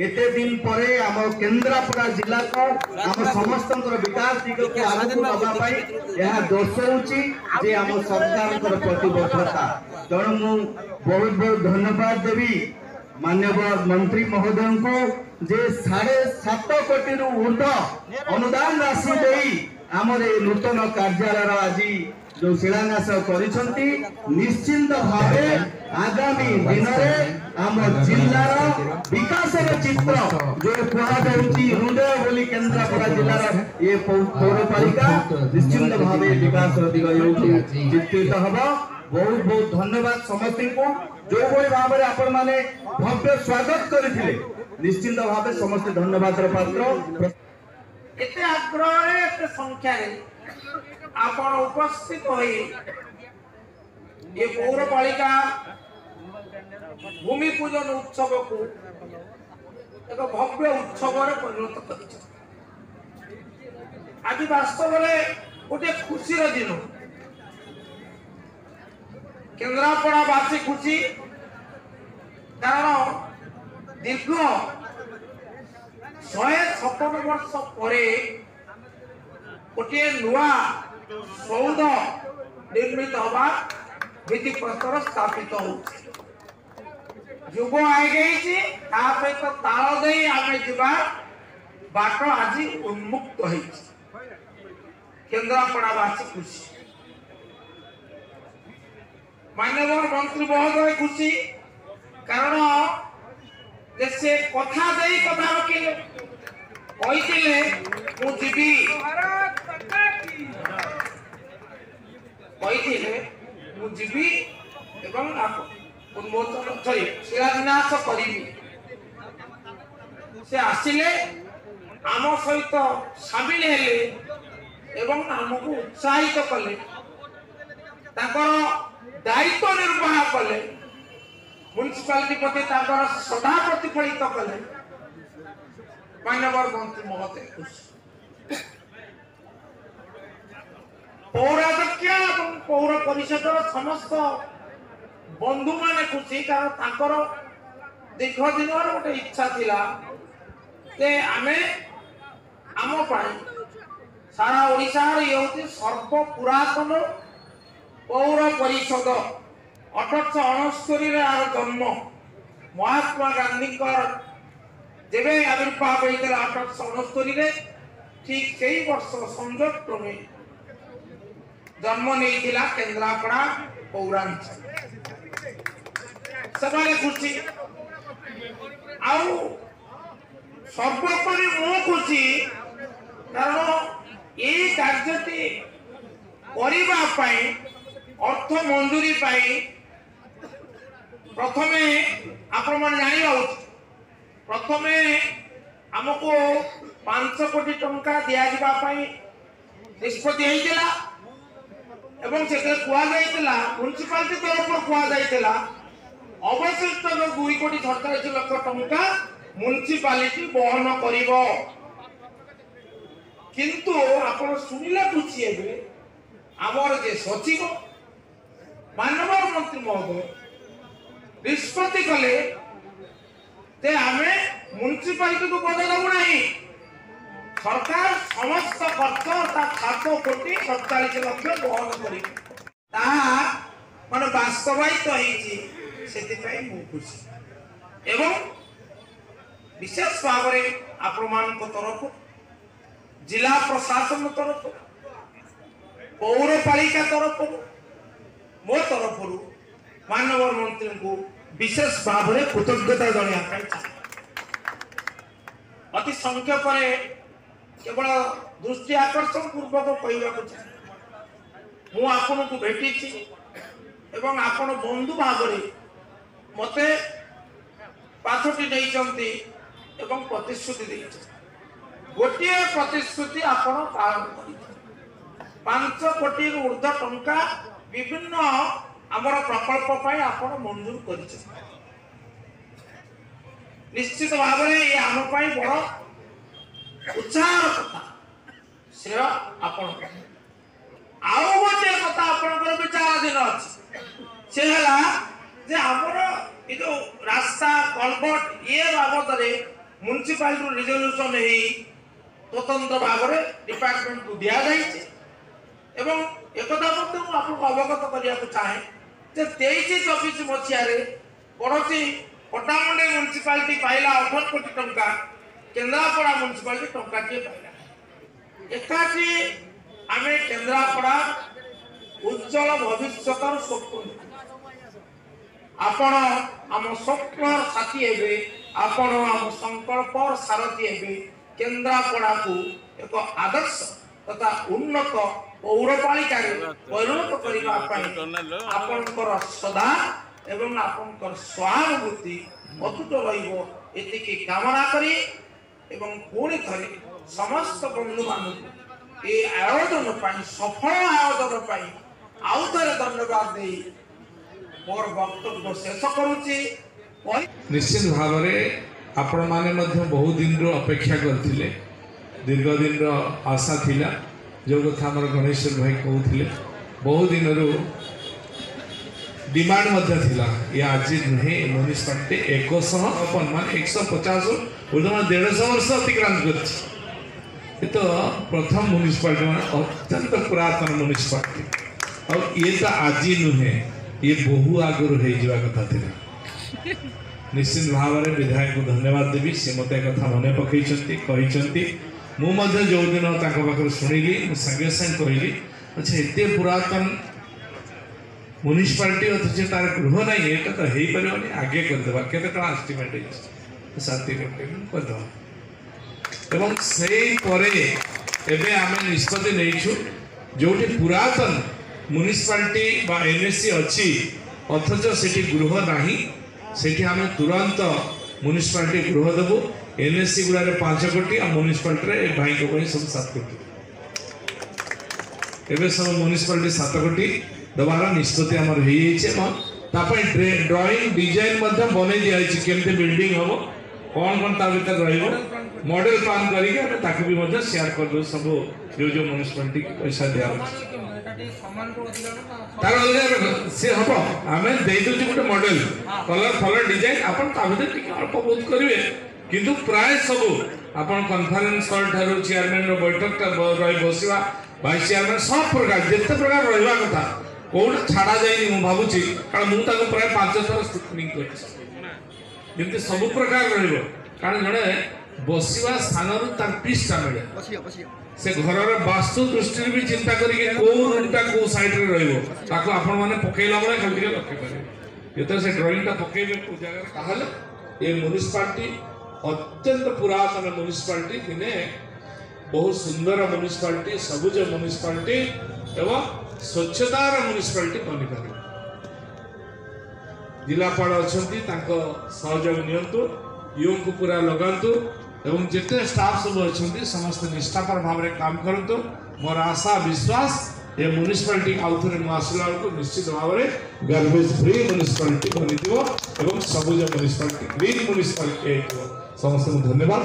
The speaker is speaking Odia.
ଏତେ ଦିନ ପରେ ଆମ କେନ୍ଦ୍ରାପଡ଼ା ଜିଲ୍ଲାକୁ ଆମ ସମସ୍ତଙ୍କର ବିକାଶ ଦିଗକୁ ଆଗକୁ ନେବା ପାଇଁ ଏହା ଦର୍ଶାଉଛି ଯେ ଆମ ସରକାରଙ୍କର ପ୍ରତିବଦ୍ଧତା। ତେଣୁ ମୁଁ ବହୁତ ବହୁତ ଧନ୍ୟବାଦ ଦେବି ମାନ୍ୟବର ମନ୍ତ୍ରୀ ମହୋଦୟଙ୍କୁ ଯେ 7.5 କୋଟିରୁ ଉର୍ଦ୍ଧ୍ୱ ଅନୁଦାନ ରାଶି ଦେଇ ଆମର ଏ ନୂତନ କାର୍ଯ୍ୟାଳୟର ଆଜି ଯୋଉ ଶିଳାନ୍ୟାସ କରିଛନ୍ତି, ନିଶ୍ଚିନ୍ତ ଭାବେ ଆଗାମୀ ଦିନରେ ଆମ ଜିଲ୍ଲାର ବିକାଶର ଚିତ୍ର ଯୋଉ କୁହାଯାଉଛି ହୃଦୟ ବୋଲି କେନ୍ଦ୍ରାପଡ଼ା ଜିଲ୍ଲାର ଏ ପୌରପାଳିକା ନିଶ୍ଚିନ୍ତ ଭାବେ ବିକାଶର ଦିଗ ଏଇଠୁ ଚିତ୍ରିତ ହବ। ବହୁତ ବହୁତ ଧନ୍ୟବାଦ ସମସ୍ତଙ୍କୁ। ଯୋଉଭଳି ଭାବରେ ଆପଣମାନେ ଭବ୍ୟ ସ୍ୱାଗତ କରିଥିଲେ, ନିଶ୍ଚିନ୍ତ ଭାବେ ସମସ୍ତେ ଧନ୍ୟବାଦର ପାତ୍ର। ଏତେ ଆଗ୍ରହରେ ଏତେ ସଂଖ୍ୟାରେ ଆପଣ ଉପସ୍ଥିତ ହୋଇ ଏ ପୌରପାଳିକା ଭୂମି ପୂଜନ ଉତ୍ସବକୁ ଏକ ଭବ୍ୟ ଉତ୍ସବରେ ପରିଣତ କରିଛନ୍ତି। ଆଜି ବାସ୍ତବରେ ଗୋଟିଏ ଖୁସିର ଦିନ। କେନ୍ଦ୍ରାପଡ଼ାବାସୀ ଖୁସି, କାରଣ ଦୀର୍ଘ 156 ବର୍ଷ ପରେ ଗୋଟିଏ ନୂଆ ସୌଧ ନିର୍ମିତ ହେବା ଭିତ୍ତିପ୍ରସ୍ତର ସ୍ଥାପିତ ହେଉଛି। ଯୁଗ ଆଗେଇଛି, ତା ସହିତ ତାଳ ଦେଇ ଆମେ ଯିବା ବାଟ ଆଜି ଉନ୍ମୁକ୍ତ ହେଇଛି। କେନ୍ଦ୍ରାପଡ଼ାବାସୀ ଖୁସି, ମାନ୍ୟବର ମନ୍ତ୍ରୀ ମହୋଦୟ ଖୁସି, କାରଣ ଯେ ସେ କଥା ଦେଇ କଥା ରଖିଲେ। କହିଥିଲେ ମୁଁ ଯିବି, କହିଥିଲେ ମୁଁ ଯିବି ଏବଂ ଉନ୍ମୋଚନ ସରି ଶିଳାନ୍ୟାସ କରିବି। ସେ ଆସିଲେ, ଆମ ସହିତ ସାମିଲ ହେଲେ ଏବଂ ଆମକୁ ଉତ୍ସାହିତ କଲେ, ତାଙ୍କର ଦାୟିତ୍ୱ ନିର୍ବାହ କଲେ, ମ୍ୟୁନିସିପାଲିଟି ପ୍ରତି ତାଙ୍କର ଶ୍ରଦ୍ଧା ପ୍ରତିଫଳିତ କଲେ। ମାନ୍ୟବର ମନ୍ତ୍ରୀ ମହୋଦୟ ଖୁସି, ପୌରାଧ୍ୟକ୍ଷ ଏବଂ ପୌର ପରିଷଦର ସମସ୍ତ ବନ୍ଧୁମାନେ ଖୁସି, କାରଣ ତାଙ୍କର ଦୀର୍ଘ ଦିନର ଗୋଟେ ଇଚ୍ଛା ଥିଲା ଯେ ଆମେ ଆମ ପାଇଁ ସାରା ଓଡ଼ିଶାର ଇଏ ହେଉଛି ସର୍ବ ପୁରାତନ ପୌର ପରିଷଦ। 1869ରେ ଏହାର ଜନ୍ମ। ମହାତ୍ମା ଗାନ୍ଧୀଙ୍କର ଯେବେ ଆବିର୍ଭାବ ହେଇଥିଲା 1869ରେ, ଠିକ ସେଇ ବର୍ଷ ସଂଯୋଗ କ୍ରମେ ଜନ୍ମ ନେଇଥିଲା କେନ୍ଦ୍ରାପଡ଼ା ପୌରାଞ୍ଚଳ। ସେମାନେ ଖୁସି, ଆଉ ସର୍ବୋପରି ମୁଁ ଖୁସି, କାରଣ ଏଇ କାର୍ଯ୍ୟଟି କରିବା ପାଇଁ ଅର୍ଥ ମଞ୍ଜୁରୀ ପାଇଁ ପ୍ରଥମେ ଆପଣମାନେ ଜାଣିବା ଉଚିତ, ପ୍ରଥମେ ଆମକୁ 5 କୋଟି ଟଙ୍କା ଦିଆଯିବା ପାଇଁ ନିଷ୍ପତ୍ତି ହେଇଥିଲା ଏବଂ ସେଥିରେ କୁହାଯାଇଥିଲା, ମ୍ୟୁନିସିପାଲିଟି ତରଫରୁ କୁହାଯାଇଥିଲା ଅବଶିଷ୍ଟ ଯୋଉ 2 କୋଟି 47 ଲକ୍ଷ ଟଙ୍କା ମ୍ୟୁନିସିପାଲିଟି ବହନ କରିବ। କିନ୍ତୁ ଆପଣ ଶୁଣିଲେ ଖୁସି ହେବେ, ଆମର ଯେ ସଚିବ ମାନ୍ୟବର ମନ୍ତ୍ରୀ ମହୋଦୟ ନିଷ୍ପତ୍ତି କଲେ ଯେ ଆମେ ମ୍ୟୁନିସିପାଲିଟିକୁ ବୋଝ ଦେବୁ ନାହିଁ, ସରକାର ସମସ୍ତ ଖର୍ଚ୍ଚ ତା 7 କୋଟି 47 ଲକ୍ଷ ବହନ କରିବେ। ତାହା ମାନେ ବାସ୍ତବାୟିତ ହେଇଛି, ସେଥିପାଇଁ ମୁଁ ଖୁସି। ଏବଂ ବିଶେଷ ଭାବରେ ଆପଣମାନଙ୍କ ତରଫରୁ, ଜିଲ୍ଲା ପ୍ରଶାସନ ତରଫରୁ, ପୌରପାଳିକା ତରଫରୁ, ମୋ ତରଫରୁ ମାନ୍ୟବର ମନ୍ତ୍ରୀଙ୍କୁ ବିଶେଷ ଭାବରେ କୃତଜ୍ଞତା ଜଣାଇବା ପାଇଁ ଚାହେଁ। ଅତି ସଂକ୍ଷେପରେ କେବଳ ଦୃଷ୍ଟି ଆକର୍ଷଣ ପୂର୍ବକ କହିବାକୁ ଚାହେଁ, ମୁଁ ଆପଣଙ୍କୁ ଭେଟିଛି ଏବଂ ଆପଣ ବନ୍ଧୁ ଭାବରେ ମୋତେ ପାଛୋଟି ନେଇଛନ୍ତି ଏବଂ ପ୍ରତିଶ୍ରୁତି ଦେଇଛନ୍ତି। ଗୋଟିଏ ପ୍ରତିଶ୍ରୁତି ଆପଣ ପାଳନ କରିଛନ୍ତି। 5 କୋଟିରୁ ଉର୍ଦ୍ଧ୍ୱ ଟଙ୍କା ବିଭିନ୍ନ ଆମର ପ୍ରକଳ୍ପ ପାଇଁ ଆପଣ ମଞ୍ଜୁର କରିଛନ୍ତି। ନିଶ୍ଚିତ ଭାବରେ ଇଏ ଆମ ପାଇଁ ବଡ଼ ଉତ୍ସାହର କଥା, ଶ୍ରେୟ ଆପଣଙ୍କ। ଆଉ ଗୋଟିଏ କଥା ଆପଣଙ୍କର ବିଚାରାଧୀନ ଅଛି, ସେ ହେଲା ଯେ ଆମର ଏ ଯୋଉ ରାସ୍ତା କଲଭର୍ଟ ଇଏ ବାବଦରେ ମ୍ୟୁନିସିପାଲିଟିରୁ ରିଜଲ୍ୟୁସନ୍ ହେଇ ସ୍ୱତନ୍ତ୍ର ଭାବରେ ଡିପାର୍ଟମେଣ୍ଟକୁ ଦିଆଯାଇଛି। ଏବଂ ଏକଥା ମଧ୍ୟ ମୁଁ ଆପଣଙ୍କୁ ଅବଗତ କରିବାକୁ ଚାହେଁ ଯେ 23-24 ମସିହାରେ ପଡ଼ୋଶୀ ପଟ୍ଟାମୁଣ୍ଡାଇ ମ୍ୟୁନିସିପାଲିଟି ପାଇଲା 18 କୋଟି ଟଙ୍କା, କେନ୍ଦ୍ରାପଡ଼ା ମ୍ୟୁନିସିପାଲିଟି ଟଙ୍କାଟିଏ ପାଇଲା। ଏକାଠି ଆମେ କେନ୍ଦ୍ରାପଡ଼ା ଉଜ୍ଜଳ ଭବିଷ୍ୟତର ସ୍ୱପ୍ନ ଦେଖୁ। ଆପଣ ଆମ ସ୍ୱପ୍ନର ସାଥୀ ହେବେ, ଆପଣ ଆମ ସଂକଳ୍ପର ସାରଥୀ ହେବେ। କେନ୍ଦ୍ରାପଡ଼ାକୁ ଏକ ଆଦର୍ଶ ତଥା ଉନ୍ନତ ପୌରପାଳିକାରେ ପରିଣତ କରିବା ପାଇଁ ଆପଣଙ୍କର ସଦା ଏବଂ ଆପଣଙ୍କର ସହାନୁଭୂତି ଅତୁଟ ରହିବ, ଏତିକି କାମନା କରି ଏବଂ ପୁଣି ଥରେ ସମସ୍ତ ବନ୍ଧୁମାନଙ୍କୁ ଏ ଆୟୋଜନ ପାଇଁ, ସଫଳ ଆୟୋଜନ ପାଇଁ ଆଉ ଥରେ ଧନ୍ୟବାଦ ଦେଇ ମୋର ବକ୍ତବ୍ୟ ଶେଷ କରୁଛି। ନିଶ୍ଚିତ ଭାବରେ ଆପଣମାନେ ମଧ୍ୟ ବହୁ ଦିନରୁ ଅପେକ୍ଷା କରିଥିଲେ, ଦୀର୍ଘ ଦିନର ଆଶା ଥିଲା। ଯେଉଁ କଥା ଆମର ଗଣେଶ୍ୱର ଭାଇ କହୁଥିଲେ, ବହୁ ଦିନରୁ ଡିମାଣ୍ଡ ମଧ୍ୟ ଥିଲା। ଇଏ ଆଜି ନୁହେଁ, ଏ ମ୍ୟୁନିସିପାଲିଟି 100 ମାନେ 150 ବର୍ତ୍ତମାନ 150 ବର୍ଷ ଅତିକ୍ରାନ୍ତ କରିଛି। ଏ ତ ପ୍ରଥମ ମ୍ୟୁନିସିପାଲିଟି, ମାନେ ଅତ୍ୟନ୍ତ ପୁରାତନ ମ୍ୟୁନିସିପାଲିଟି। ଆଉ ଇଏ ତ ଆଜି ନୁହେଁ, ଇଏ ବହୁ ଆଗରୁ ହେଇଯିବା କଥା ଥିଲା। ନିଶ୍ଚିତ ଭାବରେ ବିଧାୟକଙ୍କୁ ଧନ୍ୟବାଦ ଦେବି, ସେ ମୋତେ କଥା ମନେ ପକେଇଛନ୍ତି, କହିଛନ୍ତି। ମୁଁ ମଧ୍ୟ ଯେଉଁଦିନ ତାଙ୍କ ପାଖରୁ ଶୁଣିଲି, ମୁଁ ସାଙ୍ଗେ ସାଙ୍ଗେ କହିଲି, ଆଚ୍ଛା ଏତେ ପୁରାତନ ମ୍ୟୁନିସିପାଲିଟି ଅଥଚ ତାର ଗୃହ ନାହିଁ, ଏଇଟା ତ ହେଇପାରିବନି, ଆଗେ କରିଦେବା। କେତେ ଟଙ୍କା ଏଷ୍ଟିମେଟ୍ ହେଇଛି? 7 କୋଟି କରିଦେବା। ଏବଂ ସେଇ ପରେ ଏବେ ଆମେ ନିଷ୍ପତ୍ତି ନେଇଛୁ, ଯେଉଁଠି ପୁରାତନ ମ୍ୟୁନିସିପାଲିଟି ବା ଏନ୍ଏସି ଅଛି ଅଥଚ ସେଠି ଗୃହ ନାହିଁ, ସେଠି ଆମେ ତୁରନ୍ତ ମ୍ୟୁନିସିପାଲିଟି ଗୃହ ଦେବୁ। ଏନ୍ଏସି ଗୁଡ଼ାରେ 5 କୋଟି ଆଉ ମ୍ୟୁନିସିପାଲିଟିରେ ଏ ଭାଇଙ୍କ ପାଇଁ ସବୁ 7 କୋଟି। ଏବେ ସବୁ ମ୍ୟୁନିସିପାଲିଟି 7 କୋଟି ଦେବାର ନିଷ୍ପତ୍ତି ଆମର ହେଇଯାଇଛି ଏବଂ ତା ପାଇଁ ଡ୍ରଇଂ ଡିଜାଇନ ମଧ୍ୟ ବନେଇ ଦିଆଯାଇଛି, କେମିତି ବିଲ୍ଡିଂ ହେବ, କ'ଣ କ'ଣ ତା ଭିତରେ ରହିବ, ମଡେଲ ପ୍ଲାନ୍ କରିକି ଆମେ ତାକୁ ବି ମଧ୍ୟ ସେୟାର କରିଦେବୁ। ସବୁ ଯେଉଁ ଯେଉଁ ମ୍ୟୁନିସିପାଲିଟି ପଇସା ଦିଆହେଉଛି ତାର ଅଲଗା ସେ ହେବ। ଆମେ ଦେଇଦେଉଛୁ ଗୋଟେ ମଡେଲ, କଲର ଫଲର ଡିଜାଇନ, ଆପଣ ତା ଭିତରେ ଟିକେ ଅଳ୍ପ ବହୁତ କରିବେ, କିନ୍ତୁ ପ୍ରାୟ ସବୁ ଆପଣ କନଫରେନ୍ସ ହଲ୍ ଠାରୁ ଚେୟାରମ୍ୟାନର ବୈଠକଟା ରହି ବସିବା, ଭାଇସ୍ ଚେୟାରମ୍ୟାନ, ସବୁ ପ୍ରକାର ଯେତେ ପ୍ରକାର ରହିବା କଥା କୋଉଠି ଛାଡ଼ା ଯାଇନି ମୁଁ ଭାବୁଛି, କାରଣ ମୁଁ ତାକୁ ପ୍ରାୟ 5 ଥର ସ୍କ୍ରୁଟିନିଂ କରିଛି, ଯେମିତି ସବୁ ପ୍ରକାର ରହିବ। କାରଣ ଜଣେ ବସିବା ସ୍ଥାନରୁ ତାର ପିସ୍ଟା ମିଳେ, ସେ ଘରର ବାସ୍ତୁ ଦୃଷ୍ଟିରୁ ବି ଚିନ୍ତା କରିକି କୋଉ ରୁମ୍ଟା କୋଉ ସାଇଡ୍ରେ ରହିବ ତାକୁ ଆପଣମାନେ ପକେଇଲା ବେଳେ ଖାଲି ଟିକେ ଲକ୍ଷ୍ୟ କରିବେ। ଯେତେବେଳେ ସେ ଡ୍ରଇଂଟା ପକେଇବେ କୋଉ ଜାଗାରେ, ତାହେଲେ ଏ ମ୍ୟୁନିସିପାଲିଟି ଅତ୍ୟନ୍ତ ପୁରାତନ ମ୍ୟୁନିସିପାଲିଟି, ଦିନେ ବହୁତ ସୁନ୍ଦର ମ୍ୟୁନିସିପାଲିଟି, ସବୁଜ ମ୍ୟୁନିସିପାଲିଟି ଏବଂ ସ୍ୱଚ୍ଛତାର ମ୍ୟୁନିସିପାଲିଟି ବନିପାରିବ। ଜିଲ୍ଲାପାଳ ଅଛନ୍ତି, ତାଙ୍କ ସହଯୋଗ ନିଅନ୍ତୁ, ୟୁଙ୍କୁ ପୁରା ଲଗାନ୍ତୁ ଏବଂ ଯେତେ ଷ୍ଟାଫ୍ ସବୁ ଅଛନ୍ତି ସମସ୍ତେ ନିଷ୍ଠାପର ଭାବରେ କାମ କରନ୍ତୁ। ମୋର ଆଶା ବିଶ୍ୱାସ ଏ ମ୍ୟୁନିସିପାଲିଟି ଆଉ ଥରେ ମୁଁ ଆସିଲା ବେଳକୁ ନିଶ୍ଚିତ ଭାବରେ ଗାର୍ବେଜ୍ ଫ୍ରି ମ୍ୟୁନିସିପାଲିଟି ବନିଯିବ ଏବଂ ସବୁଜ ମ୍ୟୁନିସିପାଲିଟି, ଗ୍ରୀନ୍ ମ୍ୟୁନିସିପାଲିଟି ହେଇଯିବ। ସମସ୍ତଙ୍କୁ ଧନ୍ୟବାଦ।